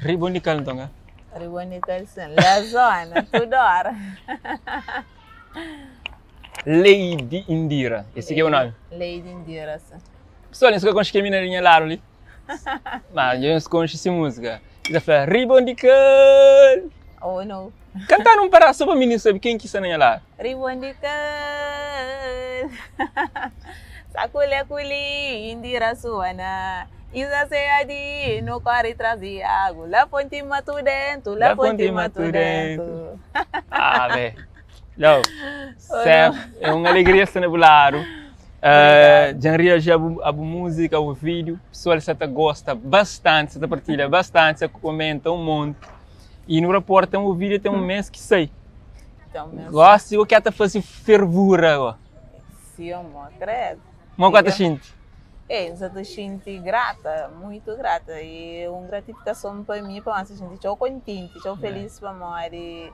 Ribon di kal nton, ah? Ribon di kal sin. La zona, tudu ora. Lady Indira, esse ki é o nome? Lady Indira, sim. Pessoal, nhos ka konxe kel mina li nha ladu li? Mas nhos konxe se música. E ta fla, Ribon di kal. Oh, no. Kanta num pedaço só pa mininu sabe ken ki sta na nha ladu. Ribon di kal. Sakule kuli, Indira suana. Isa se adi, no kori tras di agu. La fonti matu dentu, la fonti matu dentu. Ah, be. Não, Sef, é uma alegria estar na bu lado. Uh, já reagi a bu, a bu música, a bu vídeo. Pessoal está ta gosta bastante, está ta partilha bastante, está comenta um monte. E no rapport tem um vídeo tem um mês que sai. Então, meu Gosto e o que tá fazer fervura agora. Sim, amor, credo. Mo que tá sente? É, eu estou xinti grata, muito grata. E é uma gratificação para mim, para nós, gente, estou contente, estou feliz para morrer.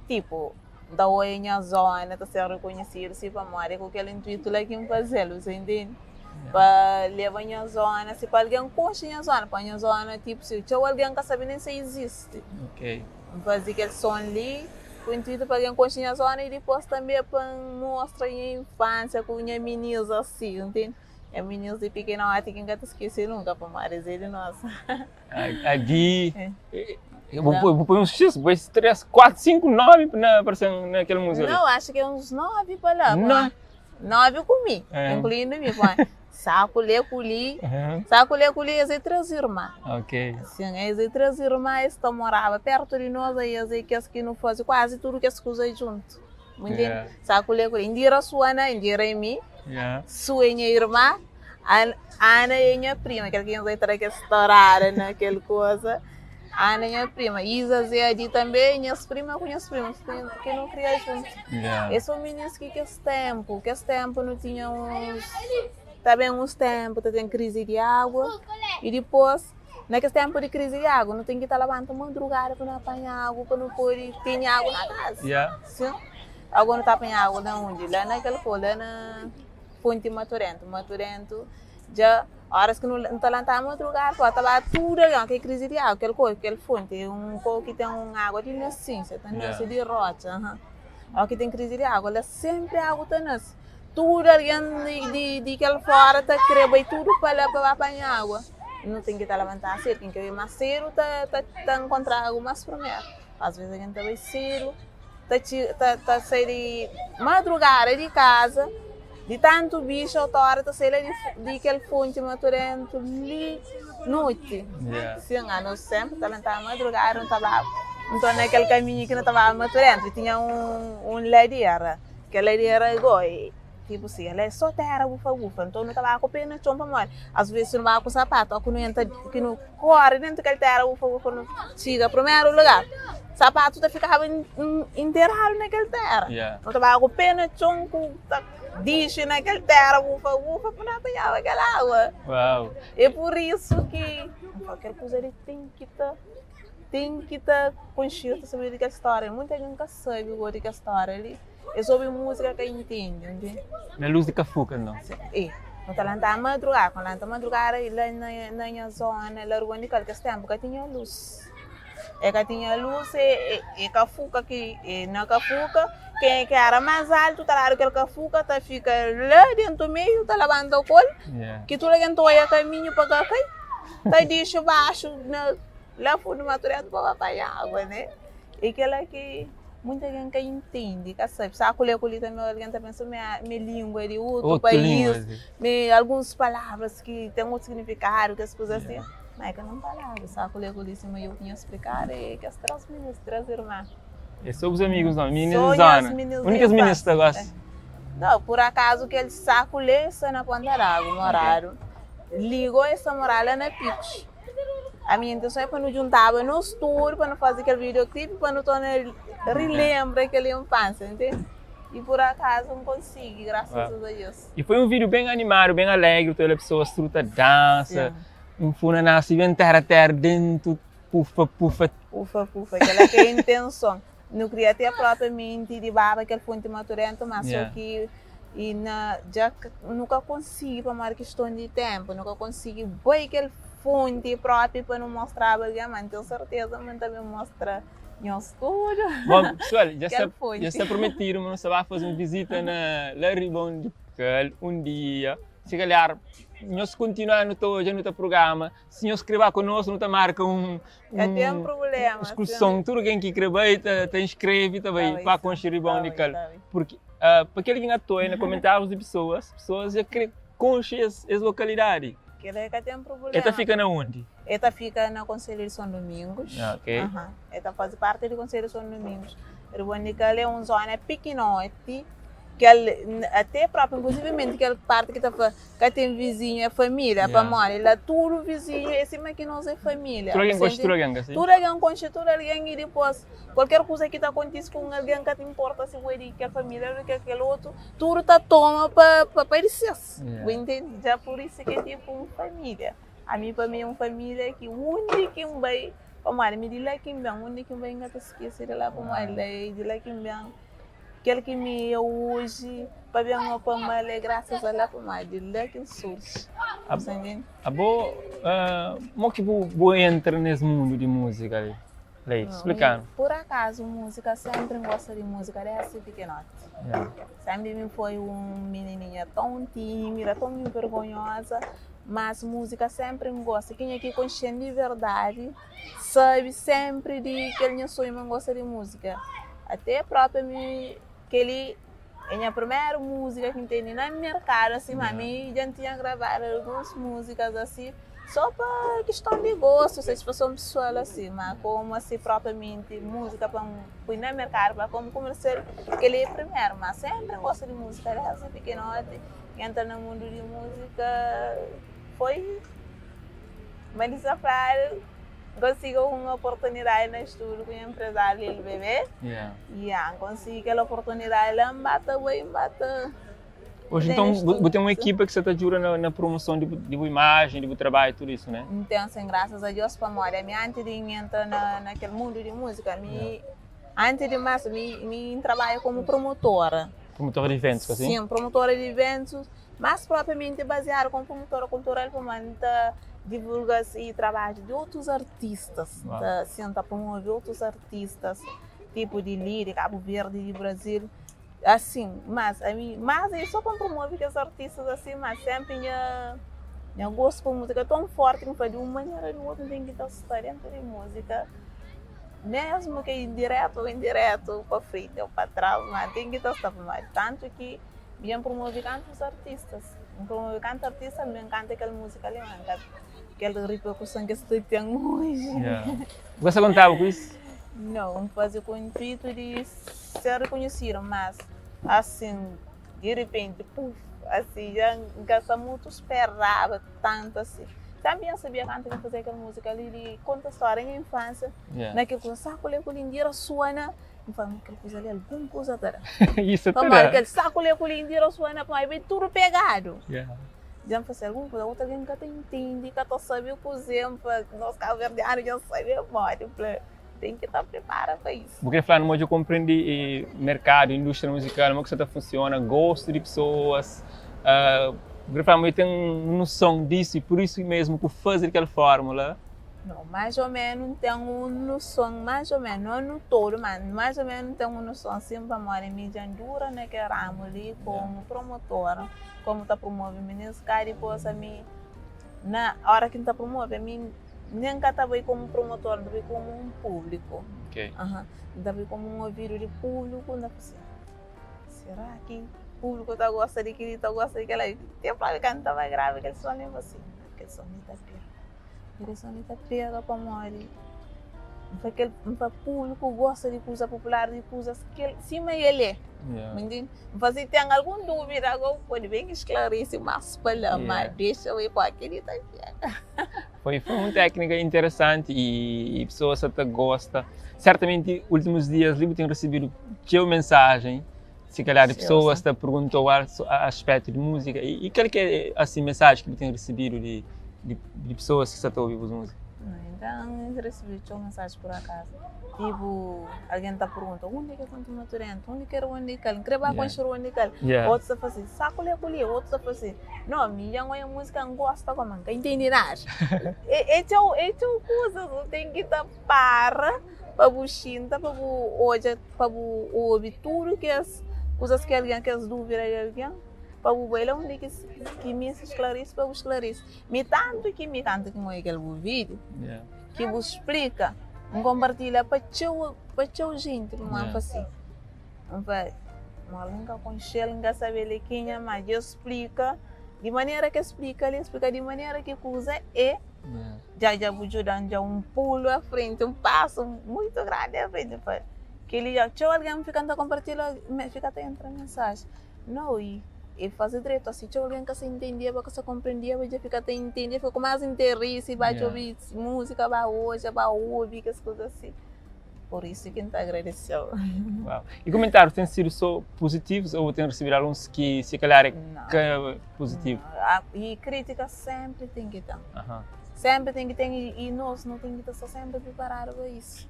Tipo, N ta oia nha zona ta ser rekonhesidu si pamodi é ku kel intuitu la ki N faze-l, bu sa intende? Pa leba nha zona, si pa algen konxe nha zona, pa nha zona tipo si txeu algen ka sabe nen si izisti. N faze kel son li ku intuitu pa algen konxe nha zona i dipôs tanbe pa N mostra nha infansia ku nha minis asi, ntende? Nha minis di pikinoti ki N ka ta skese nunka pamodi es é di nos. Adi, bu põe uns X, bu põe 3, 4, 5, 9 na aparecendo naquela música ali. Não, acho que é uns 9 para lá. Nove. 9 com mim, É. incluindo mim. Põe. Saco lê culi, Uhum. saco lê culi, as é três irmãs. Ok. Sim, as é três irmãs que morava perto de nós, aí as é que as que não fazem quase tudo que as coisas junto. Entende? Yeah. Saco lê culi. Indira sua, Indira e mim. Yeah. Sua é minha irmã, Ana é nha prima, kel ki nhos tra kel storada na kel kuza. Ana é nha prima. Isa Zé Adi tanbe é nhas prima ku nhas primas ki nu kria juntu. Yeah. Es son minis ki kes tenpu, kes tenpu nu tinha uns, ta ben uns tenpu ta ten krizi di agua i dipos na kes tenpu di krizi di agua nu ten ki ta labanta madrugada pa nu panha agu pa nu pode tene agu na kasa. Yeah. Sin. Agu nu ta panha agu na undi? La na kel ko, la na Fonti Maturentu. Maturentu dja óras ki nu ta lantaba madrugada pa ta ba tudu algen kel krizi di agu kel koi kel fonti é un koi ki ten un agu di nasensia ta nase di rotxa óras ki ten krizi di agu la senpri agu ta nase tudu algen di kel fora ta kre bai tudu pa la pa ba panha agu nu ten ki ta labanta sedu ken ki bai mas sedu ta nkontra agu mas primeru asves algen ta bai sedu. ta txi ta ta sai di madrugada di kaza di tantu bixu otu ora ta sai la di di kel fonti maturentu li noti sin anos senpri ta lantaba madrugada nu ta baba nton na kel kaminhu ki nu ta baba maturentu tinha un un ladera kel ladera go Tipo si, ela é só tera bufa bufa, nton nu ta ba ku pé na txon pamodi as vezes si nu ba ku sapatu o ku nu entra ki nu kore dentu kel tera bufa bufa nu txiga primeru lugar sapatu ta fikaba interadu na kel tera nu ta ba ku pé na txon ku ta dixi na kel tera bufa bufa pa nu apanhaba kel agua é pur isu ki kel kuza li ten ki ta ten ki ta konxe ta sabe di kel storia munta algen ka sabe di kel storia li. Es obi múzika ka intende, ntende? Na luz di kafuka nton? E, nu ta lantaba madrugada, ku lanta madrugada i la na nha zona la rua Nikal kes tenpu ka tinha luz, e ka tinha luz e e kafuka ki e na kafuka kenha ki era mas altu ta dadu kel kafuka ta fika la dentu meiu ta labanta ku el ki tudu algen ta oia kaminhu pa ka kai ta dixi baxu na la fundu maturetu pa ba panha agua ne. É kela ki munta algen ka intende, ka sabe. Sa ku lé ku li tanbe algen ta pensa ma é lingua di otu país, ma é alguns palavras ki ten otu signifikadu, kes kuza asi. Ma é ka nen palavra. Sa ku lé ku li sima eu tinha splikadu é kes 3 minis, 3 irma. É so bus amigus nau, minis di zona. Undi kes minis sta gosi? Nau, pur akazu kel sa ku lé sta na Ponta d'Agu moradu. Li go es ta mora la na Pikus. A minha intenson é pa nu djuntaba nos tudu pa nu faze kel videoclip pa nu torna relembra kel infansia, entende? E por akazu N konsigi, grasas a Deus. E foi un video ben animadu, ben alegri, ta odja pesoas tudu ta dansa, un funaná si ben tera tera dentu pufa pufa. Pufa pufa, kela ki é intenson. Nu kria até propriamenti di baba kel fonti maturentu, ma so ki i na dja nu ka konsigi pamodi kiston di tenpu, nu ka konsigi bai kel. fonti propi pa nu mostraba algen, ma N ten serteza ma N ta ben mostra nhos tudu. Bon, pesoal, dja Kel sta, fonti. dja sta prometidu ma nu sta ba faze un vizita na la Ribon di Kel un dia. Si kalhar nhos kontinua nu ta odja, nu ta programa. Si nhos kre ba ku nos, nu ta marka un Ka ten problema. Excursão, tudo quem que quer bai, ta, ta inscreve, ta bai, pa conche Ribão de Cal. Porque uh, pa aquele que atoa na comentários de pessoas, pessoas já quer conche es, es localidade. Aquilo ka ten problema. Eta fica na onde? Eta fica na Conselho de São Domingos. Ah, ok. Uh -huh. Eta faz parte do Conselho de São Domingos. Ribão de Cal é uma zona pequenote Kel, até próprio, inclusivamente kel parte ki ta fla ka ten vizinhu é família, yeah. pamodi la tudu vizinhu é sima ki nos é família. Tudu algen konxe tudu algen, ka si? Tudu algen konxe tudu algen i dipôs kualker kuza ki ta kontise ku un algen ka ta inporta si bo é di kel família ou di kel otu, tudu ta toma pa pa di ses. Yeah. Bu intende? Dja pur isu ki é tipu un família. Ami pa mi é un família ki undi ki N bai, pamodi mi di la ki N ben, undi ki N bai N ka ta skese di la, pamodi la é di la ki N ben. Kel ki mi é oji, pa ben ô pa mal, é grasas a la pamodi di la ki N surji. Abo, mo ki bu entra nes mundu di múzika li? Lei, splika-nu. Pur akazu, múzika, sénpri N gosta di múzika désdi pikinoti. Sénpri mi foi un minininha tãu tímida, tãu invergonhoza, mas múzika sénpri N gosta. Kenha ki konxe-m di verdadi Sabe senpri di kel nha sonhu ma N gosta di múzika. Até própi ami kel-li é nha primeru múzika ki N tene na merkadu asi, ma ami dja N tinha gravadu alguns múzikas asi só pa kiston di gostu, satisfason pesoal asi, ma komu asi propriamenti múzika pa N pui na merkadu pa komu kumersial kel-li é primeru. Ma senpri N gosta di múzika desdi pikinoti, N entra na mundu di múzika foi. Ma di sa fladu, N konsigi un oportunidadi na studu ku nha empresáriu Lil Bebé. Yeah. N konsigi kel oportunidadi la, N ba ta bai, N ba ta. Oji nton, bu ten un ekipa ki sa ta djuda na promoson di bu imajen, di bu trabadju, tudu isu, ne? N ten, sin, grasas a Dios, pamodi ami anti di N entra na kel mundu di múzika, mi anti di mas, mi N trabadja komu promotora. Promotora di iventus, asi? Sin, promotora di iventus. Mas propriamenti baziadu komu promotora kultural pamodi N ta divulga si trabadju di otus artistas, N ta si N ta promove otus artistas tipu di li di Kabu Verdi di Brazil asin mas ami mas é so pa N promove kes artistas asin mas senpri nha nha gostu pa múzika é ton forti ki N fla di un manera o di otu N ten ki ta sta dentu di múzika mesmu ki diretu o indiretu pa frenti o pa tras ma N ten ki ta sta pamodi tantu ki Bia N promove kantus artistas N promove kantu artista N ben kanta kel múzika li ma N ka kel riperkuson ki es ta ten oji. Bu ka sta kontaba ku is? Nau, N faze ku intuitu di ser rikonhisidu, mas asin di ripenti puf asi dja N ka sta mutu speraba tantu asi. Tanbi N sabia kantu ki N faze kel múzika li di konta stória nha infansia na kel kuza saku le ku lindira sua na N fala, ma kel kuza li algun kuza ta da. Isso ta Pamodi da. kel saku li ku lindira sua na pamodi ben tudu pegadu. Dja N fla si algun kuza otu algen ka ta intende, ka ta sabe kuzê. N fla, nos kabuverdianu dja N sabe modi. N fla, ten ki ta pripara pa isu. Bu kre fla-nu ma dja konprendi merkadu, indústria muzikal, mo ki sa ta funsiona, gostu di pesoas. Bu kre fla-nu ma dja ten un noson disu i pur isu mesmu ku faze di kel fórmula. Não, mais ou menos N ten un noson, mais ou menos, não no todo, mas mais ou menos N ten un noson sin pamodi mi dja N dura na kel ramu li komu promotora, komu ta promove minis ka dipôs ami na ora ki N ta promove ami nen ka ta bai komu promotora, N ta bai komu un públiku, N ta bai komu un ovidu di públiku, N ta fla sin, sera ki públiku ta gosta di kili, ta gosta di kila? Ten propi kantu N ta bai grava kel son li N fla sin, kel son li ta pega. Direson li ta pega pamodi N fla kel N fla públiku gosta di kuza popular di kuzas kel sima el é bu ntende N fla si ten algun dúvida ago bu pode ben sklarise más pa la má dexa bu pa kel li ta pega. Foi foi un téknika interesanti i pesoas sa ta gosta sertamenti últimus dias li bu ten risibidu txeu mensajen si kalhar di pesoas ta pergunta-u a aspétu di múzika i kal ki é asi mensajen ki bu ten risibidu di di pesoas ki sta ta obi bus múzika? Nton, N resebe txeu mensaji pur akazu. Tipu, algen ta pergunta, undi ki é Ponti Maturentu? Undi ki é Rua Ndikal? N kre ba konxe Rua Ndikal. Otus ta fla si, sa kule ku li. Otus ta fla si, no, mi dja N oia múzika, N gosta ma N ka intende nada. É txeu, é txeu kuzas, bu ten ki ta para pa bu xinta, pa bu odja, pa bu obi tudu kes kuzas ki algen, kes dúvida di algen, pa bu bai la undi ki meste sklarise, pa bu sklarise. Mi tantu ki mi kantu ki N oia kel bu vídiu ki bu splika, N konpartilha pa txeu pa txeu jenti pamodi N fla si, N fla, ma algen ka konxe-l, N ka sabe el é kenha, ma dja splika di manera ki el splika li, el splika di manera ki kuza é, dja dja bu djuda-m dja un pulu a frenti, un pasu muitu grandi a frenti. N fla, kel-li dja txeu algen fika ta konpartilha, fika ta entra mensaji. Nau, i e faze dretu asi txeu algen ka sa intendeba, ka sa konprendeba, dja fika ta intende, fika ku más interesi, ba txobi múzika, ba odja, ba obi, kes kuza asi. Pur isu ki N ta agradese-u. Uau! I kumentárius ten sidu sô puzitivus ô bu ten risibidu alguns ki si kalhar é ka puzitivu? Nau. I krítika sénpri ten ki ten. Sénpri ten ki ten i nos nu ten ki ta sta sénpri priparadu pa isu.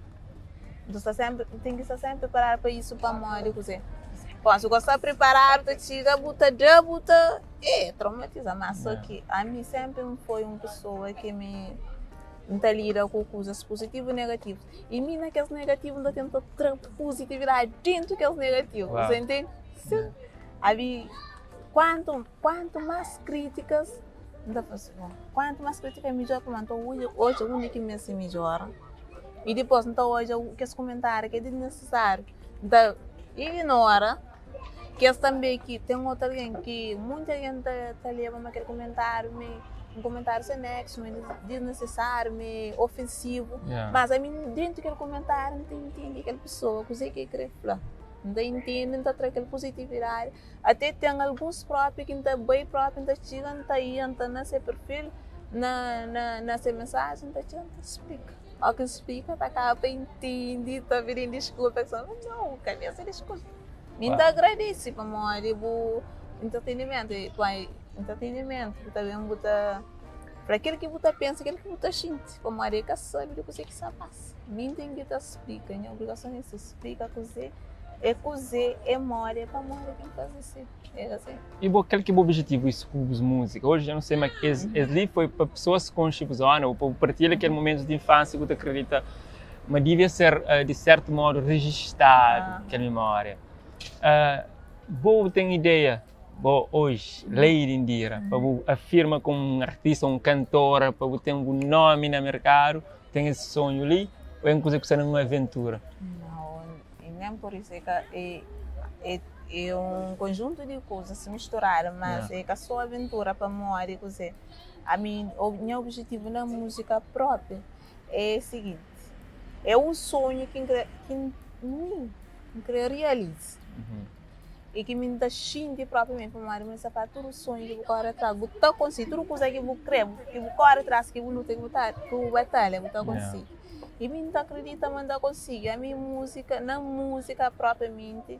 Nu sta senpri, nu ten ki sta senpri priparadu pa isu pamodi kuzê? Bom, si bu sta priparadu ta txiga bu ta da bu ta e traumatiza, ma so ki ami senpri N foi un pesoa ki mi N ta lida ku kuzas puzitivu i negativu i mi na kes negativu N ta tenta tra puzitividadi dentu kes negativu, você entende? Sim, abi kuantu kuantu mas kritikas N ta fla si, bom, kuantu mas kritika é midjor pa mi, nton odja undi ki meste midjora. I dipôs N ta odja kes kumentáriu ki é disnisisáriu, N ta ignora kes tanbê ki ten otu algen ki monti algen ta leba ma kel kumentáriu mi un kumentáriu sen néksu, mi disnisisáriu, mi ofensivu. Mas ami dentu kel kumentáriu N ta intende kel pesoa kuzê ki el krê fla. N ta intende, N ta tra kel puzitividadi. Até ten alguns própi ki N ta bai própi N ta txiga N ta entra na se perfil na na na se mensajen N ta txiga N ta splika. Ó ki N splika ta kaba pa intende ta pidi-m diskulpa N fla nau ka meste diskulpa. Mi N ta agradese pamodi bu entretenimento entretenimento bu ta ben bu ta fla kel ki bu ta pensa kel ki bu ta xinti pamodi e ka sabe di kuzê ki sta pasa. Mi N ten ki ta splika nha obrigason é splika kuzê. É kuzê, é modi, é pamodi ki N faze si. É asi. I bo, kal ki é bu objetivu isu ku bus múzika? Oji dja nu sai ma es es li foi pa pesoas konxe bu zona ou pa bu partilha kel momentus di infánsia ku ta kridita ma divia ser di sertu modu rijistadu kel mimória. Bo bu ten ideia bo oji, Lady Indira, pa bu afirma komu un artista, un kantora, pa bu ten bu nomi na merkadu, ten es sonhu li ou é un kuza ki bu sta na un aventura? Nau, e nem por isso, é ka é é é um conjunto de coisas misturado, mas é ka só aventura pamodi kuzê, ami nha objetivo na música propi é seguinte, é um sonho ki N kre ki mi N kre realiza e ki mi N ta xinti propriamente pamodi mi sta fla tudu sonhu ki bu kore atras bu ta konsigi, tudu kuza ki bu kre ki bu kore atras ki bu luta ki bu ta ki bu batalha bu ta konsigi. I mi N ta kridita ma N ta konsigi. Ami múzika, na múzika propriamenti,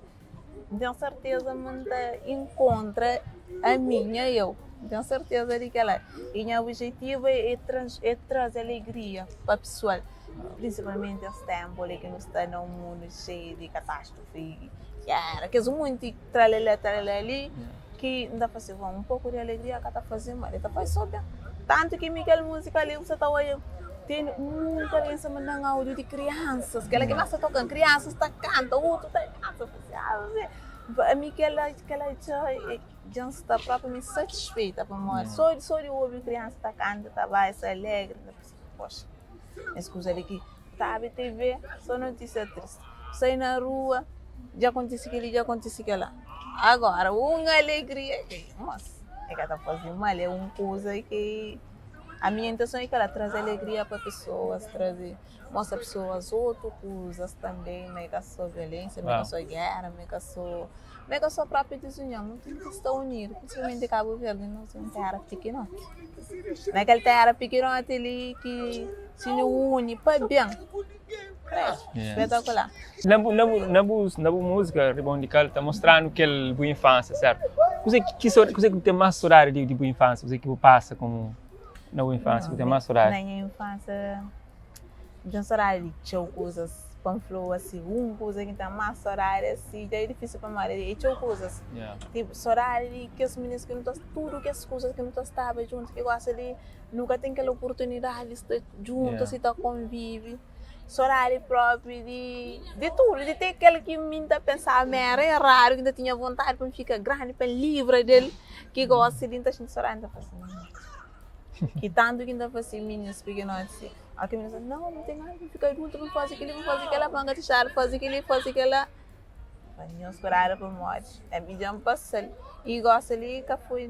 N ten serteza ma N ta inkontra ami, nha eu. N ten serteza di kel-la. I nha objetivu é é traze alegria pa pesoal, prinsipalmenti es ténpu li ki nu sta na un mundu xeiu di katastrofi, géra, kes monti tralalá, tralalá li, ki N ta fla si, bon, un poku di alegria ka ta faze mal, el ta faze sô ben. Tantu ki mi kel múzika li, bu sa ta odja, ten monti algen sta manda-m áudiu di kriansas, kel-la ki más ta toka-m, kriansas ta kanta, otu ta dansa, ami kel-la, kel-la dja, dja N sta propriamenti satisfeita pamodi sô sô di obi kriansa ta kanta, ta bai, sta alegri, N ta pensa, poxa, es kuza li ki ta abri TV sô notísia tristi, sai na rua dja kontise kel-li, dja kontise kel-la. Agora, un alegria ki, mos, e ka ta faze mal, é un kuza ki a minha intenson é kel-la, traze alegria pa pesoas, traze, mostra pesoas otu kuzas tanbe, ma é ka so violensia, ma é ka so gera, ma é ka so, ma é ka so propi dizunion, nu ten ki sta unidu, prinsipalmenti Kabu Verdi, nos é un tera pikinoti, na kel tera pikinoti li ki si nu uni pa ben. Espetacular. Na bu, na bu, na bu, na bu múzika, Ribon di Kal, ta mostranu kel bu infância, certo? Kuzê ki, ki, kuzê ki bu ten más sodadi di, di bu infância? Kuzê ki bu pasa komu na bu infância, bu ten más sodadi? Na nha infância. N ten sodadi di txeu kuzas pa N fla-u asi, un kuza ki N ten más sodadi asi dja é difísil pamodi é txeu kuzas. Tipu, sodadi di kes minis ki nu ta, tudu kes kuzas ki nu ta staba djuntu ki gosi li nu ka ten kel oportunidadi di sta djuntu asi ta konvivi. Sodadi propi di di tudu, di te kel ki mi N ta pensaba ma era eradu ki N ta tinha vontadi pa N fika grandi pa N libra del ki gosi li N ta xinti sodadi N ta fla si, ki tantu ki N ta fase minis pikinoti si. Ó ki mi fla, nau, mi ten gana di fika adultu pa N faze kel-li, pa N faze kel-la, pa N ka dixadu faze kel-li, faze kel-la. Fla, nhos speradu pa modi? Ami dja N pasa-l. I gosi li ka foi,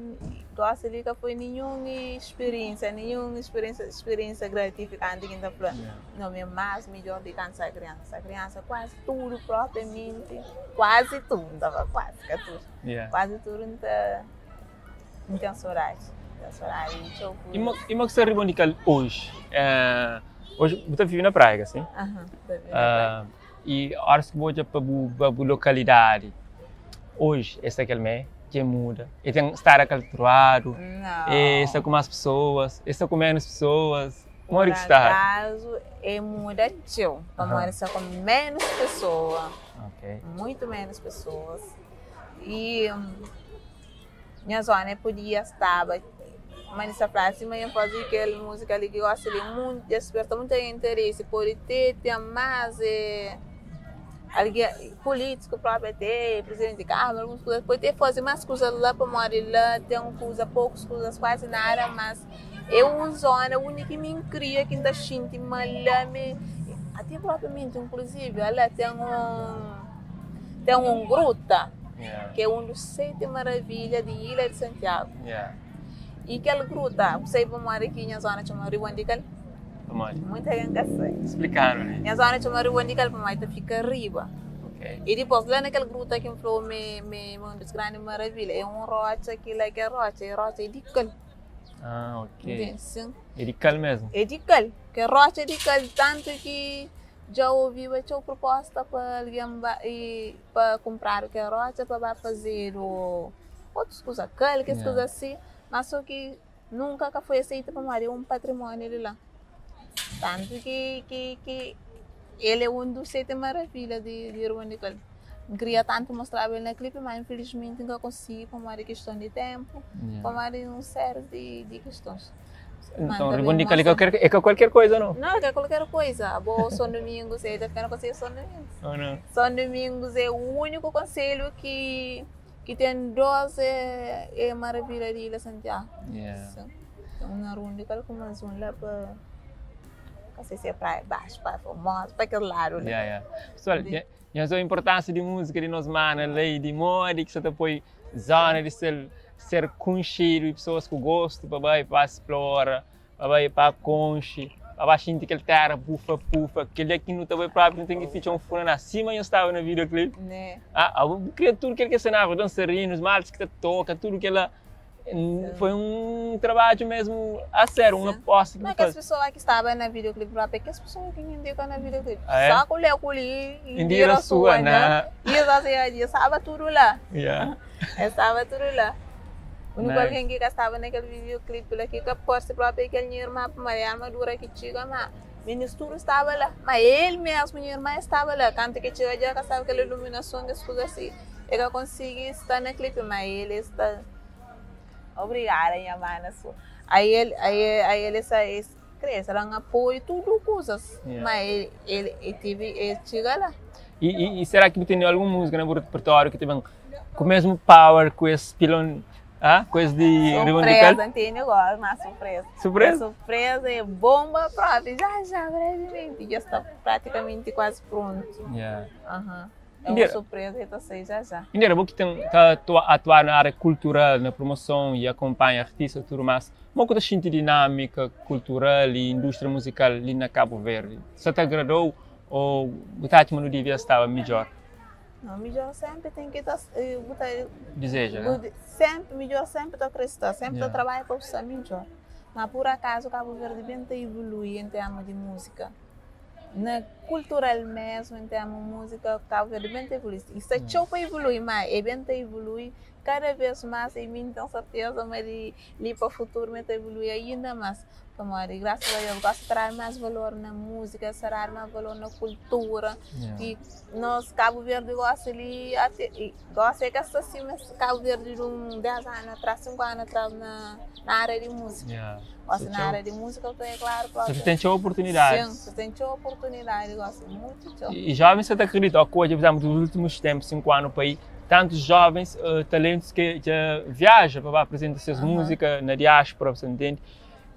gosi li ka foi ninhun spiriénsia, ninhun spiriénsia, spiriénsia gratifikanti ki N ta fla, nau, mi é más midjór di kantu sa kriansa. Kriansa kuazi tudu propriamenti, kuazi tudu, N ta fla kuazi, ka tudu, kuazi tudu N ta. N ten sodadi, N ten sodadi di txeu kuza. I mo ki sta riba di kal oji? Oji bu ta vive na Praia, ka si? Aha, N ta vive na Praia. I óras ki bu odja pa bu pa bu lokalidadi, oji e sta kel mé? Dja e muda? E ten stadu akaltruadu? Nau. E sta ku más pesoas? E sta ku ménus pesoas? Modi ki sta? Pur akazu e muda txeu, pamodi sta ku ménus pesoa, muitu ménus pesoas. I. Nha zona e podia staba ma di sta fla sima nha fazi kel musika li ki gosta li munti dja sperta munta interesi podi te ten mas algen pulitiku propi ate presidenti di kamara alguns kuza podi te fazi mas kuza la pamodi la ten kuza pokus kuzas kuazi nada mas é un zona undi ki mi kria ki nta xinti ma la mi ate propriamenti inkluzivi la ten un Ten un gruta ki é un dos seti maravilha di Ilha di Santiagu. I kel gruta, bu sabe pamodi ki nha zona txoma Riu Andikal? Pamodi? Muita gen ka sabe. Splikanu li. Nha zona txoma Riu Andikal pamodi ta fika riba. I dipôs, la na kel gruta ki N fla-u ma é un dos grandi maravilha, é un rotxa ki la kel rotxa, é rotxa di kal. Ah, ok. Ntende? Sin. É di kal mesmu? É di kal. Kel rotxa é di kal, tantu ki Dja obiba txeu proposta pa algen ba i pa kunpradu kel rotxa pa ba fazedu otus kuza kal, kes kuza asi, ma so ki nunka ka foi aseita pamodi é un patrimoniu di la. Tantu ki ki ki el é un dus seti maravilha di di Rua Nikol. N kria tantu mostraba el na klipi ma infilismenti N ka konsigi pamodi kiston di tenpu, pamodi un série di di kistons. Então, riba di kali é ka qualquer coisa não? Não, é ka qualquer coisa. Abo São Domingos, é ta fica na conselho São Domingos. Oh, não. São Domingos é o único conselho que que tem 12 é maravilha de Ilha Santiago. Yeah. Então, na runda kal com mais um lá para não sei se é praia baixo, praia famosa, para aquele lado ali. Yeah, yeah. Pessoal, nhos a importância de música de nos mana lei de moda que só ta poi zona di sel ser konxedu i pesoas ku gostu pa bai pa splora, pa bai pa konxe, pa ba xinti kel tera pufa pufa, kel dia ki nu ta bai propi nu ten ki fitxa un funaná sima nhos staba na videoclip. Ah, abo bu kria tudu kel ki é senário, dansarinus, maltas ki ta toka, tudu kela foi un trabadju mesmu a sério, un aposta ki bu Mas kes faze. pesoa ki staba na videoclip propi é kes pesoa ki N indika na videoclip. Ah, é? Só ku lé ku li, Indira Indira sua sua na. na. Isa se dia staba tudu la. Yeah. Es staba tudu la. Úniku Nice. algen ki ka staba na kel videoclip la ki ka parse propi é kel nha irma pamodi armadura ki txiga ma minis tudu staba la. Ma el mesmu nha irma el staba la. Kantu ki txiga dja ka staba kel iluminason kes kuza si. El ka konsigi sta na clip ma el sta. Obrigada nha mana su. Aí el aí aí el sta es kre es dan apoio tudu kuzas Yeah. ma el el el tivi el txiga la. I, i, i será ki bu tene algun múzika na bu repertóriu ki ta ben ku mesmu power ku es pilon, ah, ku es di Riba di Cal? Surpresa, N tene gosi mas surpresa. Surpresa? Surpresa é bomba propi, já já brevemente, dja sta pratikamenti kuazi prontu. Yeah. Aham. É un Indira. surpresa ki ta sai já já. Indira, bo ki ten ta atua atuar na área kultural, na promoson i akonpanha artistas tudu mas, mo ku ta xinti dinâmika kultural i indústria muzikal li na Kabu Verdi? Sa ta agradou ô bu ta atxa ma nu divia staba midjor? Não, midjor sempre tem que ta bu ta Dizeja, bu né? sempre midjor sempre ta kre sta, sempre ta Yeah. trabadja pa bu sta midjor. Ma pur akazu Kabu Verdi ben ta evolui en termu di múzika. Na kultural mesmu en termu múzika Kabu Verdi ben ta evolui. I sta txeu pa evolui, ma e ben ta evolui. Kada bes más i mi N ten serteza ma di li pa futuru mi ta evolui ainda más. Pamodi grasas a Deus gosi ta dadu más valor na múzika, ta dadu más valor na kultura i nos Kabu Verdi gosi li gosi é ka sta sima Kabu Verdi di un 10 anu atras, 5 anu atras na ária di múzika. Gosi na ária di múzika é klaru propi. Sa ten txeu oportunidadi. Sin, sa ten txeu oportunidadi gosi, mutu txeu. I jovens sa ta kridita, ó, odja, pur izénplu, nos últimus ténpu, 5 anu pa i, tantus jovens talentus ki dja viaja pa ba apresenta ses múzika na diáspora, bu sa ntende?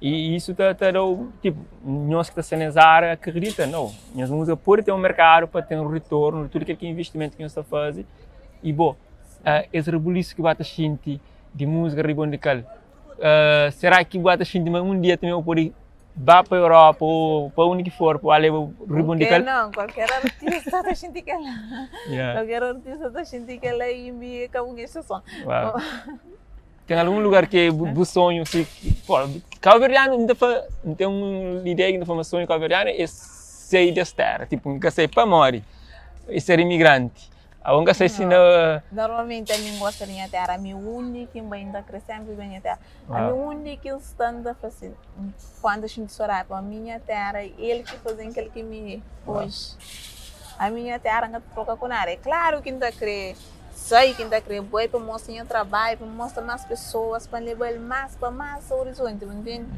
I isu ta ta da-u, tipu, nhos ki ta sta nes área akredita, nau, nhos múzika pode ten un merkadu pa ten un ritornu di tudu kel ki investimentu ki nhos ta faze. I bo, es rebulisu ki bu ba ta xinti di múzika riba undi kal, sera ki bu ba ta xinti ma un dia tanbe bu pode Ba pa Europa ou pa undi ki for pa ba leba ribon di kal. Não, qualquer artista ta xinti kela. Yeah. Qualquer artista ta xinti kela e mi ka un exceção. Wow. Tem algum lugar que bu, bu sonho si, pô, cabo-verdiano não fa, não tem um ideia que não fa, mas sonho cabo-verdiano é sair dessa terra, tipo, nunca sei pa morre, é ser imigrante. Abo nunca sei se na Normalmente a mim gosta de minha terra, a mim única que ainda cresce sempre bem minha terra. Ami undi ki N sta N ta fla si, Kuantu xinti sodadi pa minha tera, el ki faze-m kel ki mi é oji. Ami nha tera N ka ta troka ku nada. É klaru ki N ta kre sai, ki N ta kre bai pa mostra nha trabadju, pa mostra más pesoas, pa N leba-l más pa más orizonti, bu ntende?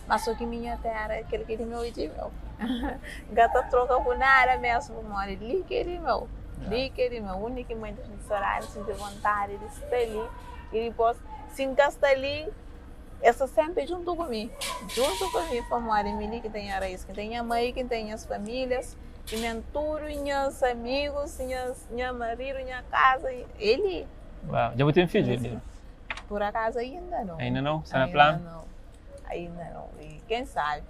Má so ki mi nha tera é kel ki é di meu é di meu. N ka ta troka ku nada mésmu pamodi li ki é di meu, li ki é di meu. Undi ki N bai N ta xinti sodadi, N xinti vontadi di sta li i dipôs. Si N ka sta li, el sta sénpri djuntu ku mi, djuntu ku mi, pamodi mi li ki ten nha raís, ki ten nha mai, ki ten nhas famílias, ki ten tudu nhas amigus, nhas, nha maridu, nha kaza, é li. Uau, dja bu ten fidju, Elida? Pur akazu ainda nau. Ainda nau? Sta na planu? Ainda nau, ainda nau, i ken sabi.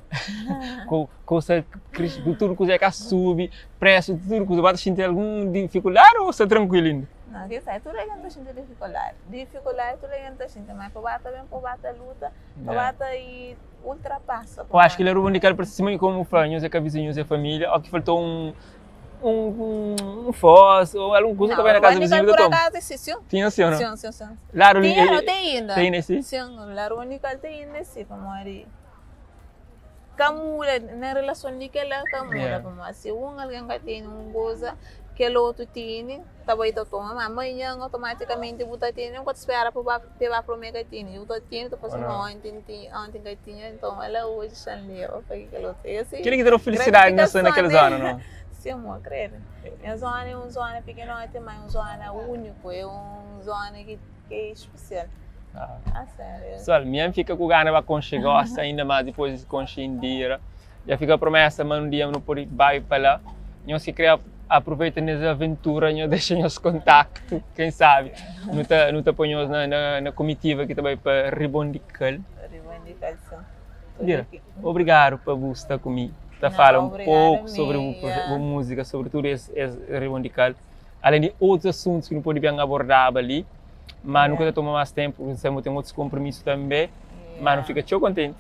Ku kusa, ku tudu kusa ka subi, presu di tudu kusa, bu ba ta xinti algun difikuldadi o sta trankuilu inda? Não, quem sabe, tudo a gente tá sentindo dificuldade. Dificuldade tudo a gente tá sentindo, mas para bata bem, para bata luta, para bata e ultrapassa. Eu acho que ele era o único para cima como fala, nós é que vizinhos é família, ou que faltou um um um, um foz ou alguma coisa que vai na casa do vizinho do Tom. Acaso, sim, sim. Tinha sim ou não? Sim, sim, sim. Lá Tinha, não tem ainda. Tem nesse? Sim, lá o único tem ainda sim, para morrer. Ka muda na relason di kela ka muda pamodi si un algen ka tene un kuza kel otu tene ta bai ta toma ma manhan otomatikamenti bu ta tene bu ka ta spera pa ba pa fla ma e ka tene bu ta tene ta fla si ma onti N tinha onti N ka tinha nton ala oji xa N leba pa kel otu é si Kila ki ta da felisidadi na sta na kel zona no? Sim amor kredu nha zona é un zona pikinoti ma é un zona uniku é un zona ki é spesial. Ah, sério? Pessoal, minha fica com gana para conche gosta ainda mais depois de conche Indira. Já fica a promessa, mas um dia não pode vai para lá. Nós que queria aproveita nessa aventura, nós deixa nosso contacto, quem sabe. Não tá, não tá põe na, na, na comitiva que também para Ribondical. Ribondical, sim. Indira, obrigado por você estar comigo. Tá fala um pouco sobre a música, sobretudo esse, esse Ribondical. Além de outros assuntos que não pode bem abordar ali. Mas nunca ta toma más ténpu, N sabe ma ten otus konpromisu tanbê, má nu fika txeu kontenti.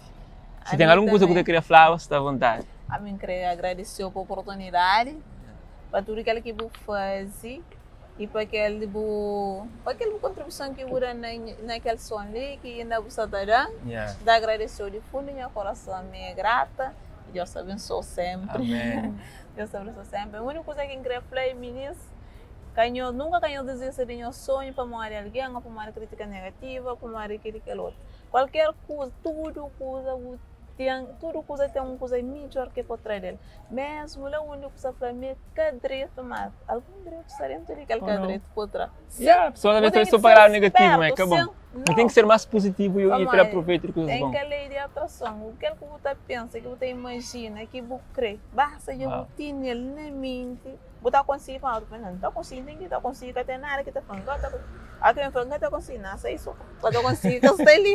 Si ten algun kuza ku ta kria flaba, sta avontadi. Ami N kre agradese-u pa oportunidadi, pa tudu kel ki bu faze i pa kel bu pa kel bu kontribuison ki bu da na kel son li ki inda bu sta ta da. N ta agradese-u di fundu nha korason, mi é grata i Deus ta abensoa-u sénpri. Deus ta abensoa-u sénpri. Úniku kuza ki N kre fla é minis. Ka nhos, nunka ka nhos dizista di nhos sonhu pamodi algen ô pamodi kritika negativa ô pamodi kel i kel otu. Kualker kuza, tudu kuza bu ten, tudu kuza ten un kuza midjór ki bu tra del. Mésmu la undi ku sta fla mi é ka dretu, má algun dretu sta déntu di kel ka dretu bu tra. Ya, pesoas alvês ta sô pa ladu negativu, má é ka bon. Nu ten ki ser más puzitivu i tra pruvetu di kuzas bon. Ten kel lei di atrason, kel ki bu ta pensa, ki bu ta imajina, ki bu krê, basta dja bu tene-l na menti. Bu ta konsigi fala, bu pensa, N ta konsigi, ten ki ta konsigi, ka ten nada ki ta fla, N ka ta konsigi. Ora ki ben fla, N ka ta konsigi, na sai so, ka ta konsigi, ka sta li.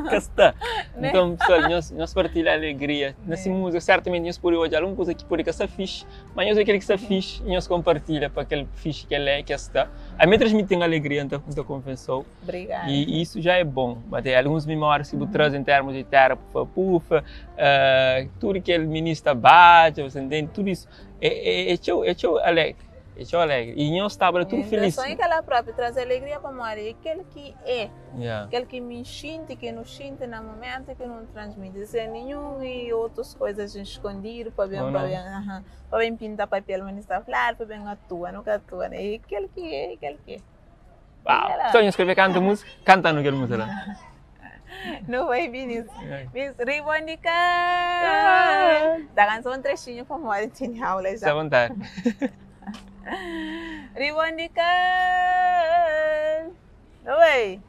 Ka sta. Nton, pesoal, nhos, nhos partilha alegria na si múzika. Sertamenti nhos pode odja algun kuza ki pode ka sta fixi, ma nhos é kel ki sta fixi, nhos kompartilha pa kel fixi ki el é, ki el sta. Ami transmiti-m alegria, N ta, N ta konfesau. Obrigada. E isso já é bom. Mas tem alguns memórias que bu traz em termos de terra, pufa, pufa, uh, tudo que el ministra bate, você entende? Tudo isso. É, é, é txeu, é txeu alegre. É txeu alegre. E nhos staba la tudu Então, felis. só aquela própria trazer alegria para morrer. Aquele que é, Yeah. aquele que me sente, que não sente no momento, que não transmite. Sem nenhum e outras coisas escondido para bem, Ou para não. bem, aham, para bem pintar papel, mas está claro, para bem atua, nunca atua. Né? E aquele que é, aquele que é. Uau. Era. Só nhos escreve canta música, cantando aquela música lá. Não vai vir isso. Yeah. Miss Ribonica! Da canção um trechinho para morrer, tinha aula Está à já. vontade. Ribonica! Oi!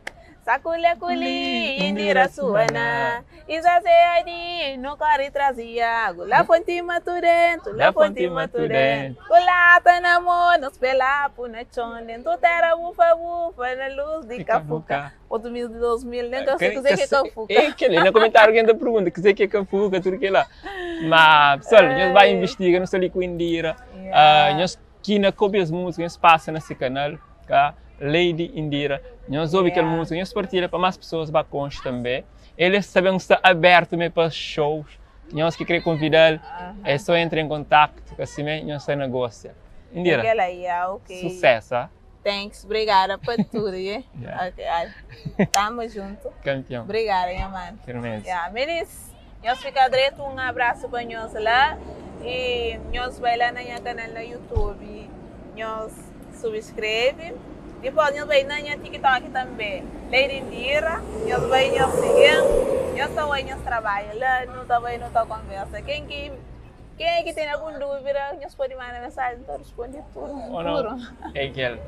Sacule culi, indira suana, Isazeadi, no corre trazia água, lá fonte maturento, lá fonte maturento, Colata na mão, nos pelapo na chon, dentro terra bufa bufa, na luz de cafuca. Outro mil de 2000, nem que eu sei dizer que é cafuca. É aquele, no comentário alguém te pergunta, que sei que é cafuca, tudo que é lá. Mas, pessoal, nós vai investigar, nós ali com Indira, Yeah. nós que na copia as músicas, nós passa nesse canal, tá? Lady Indira, nós ouve aquela Yeah. música, nós partilha para mais pessoas bacanas também. Eles sabem que está aberto também para shows, nós que querem convidar, é só entrar em contato, assim mesmo, nós está negócio. Indira, Aquela aí, ah, ok. sucesso, ah? Thanks, obrigada por tudo, yeah? Yeah. Ok, ai. Tamo junto. Campeão. Obrigada, minha mano. Firmeza. Yeah, meninos, nós fica direito, um abraço para nós lá e nós vai lá na minha canal no YouTube, nós subscreve. Depois nós vai na minha TikTok também, Lady Indira, nós vai nós seguir, nós também nós trabalha lá, nós também não tá conversa. Quem é que tem alguma dúvida, nós pode mandar mensagem, então responde tudo. Ou não? Tudo. É aquele.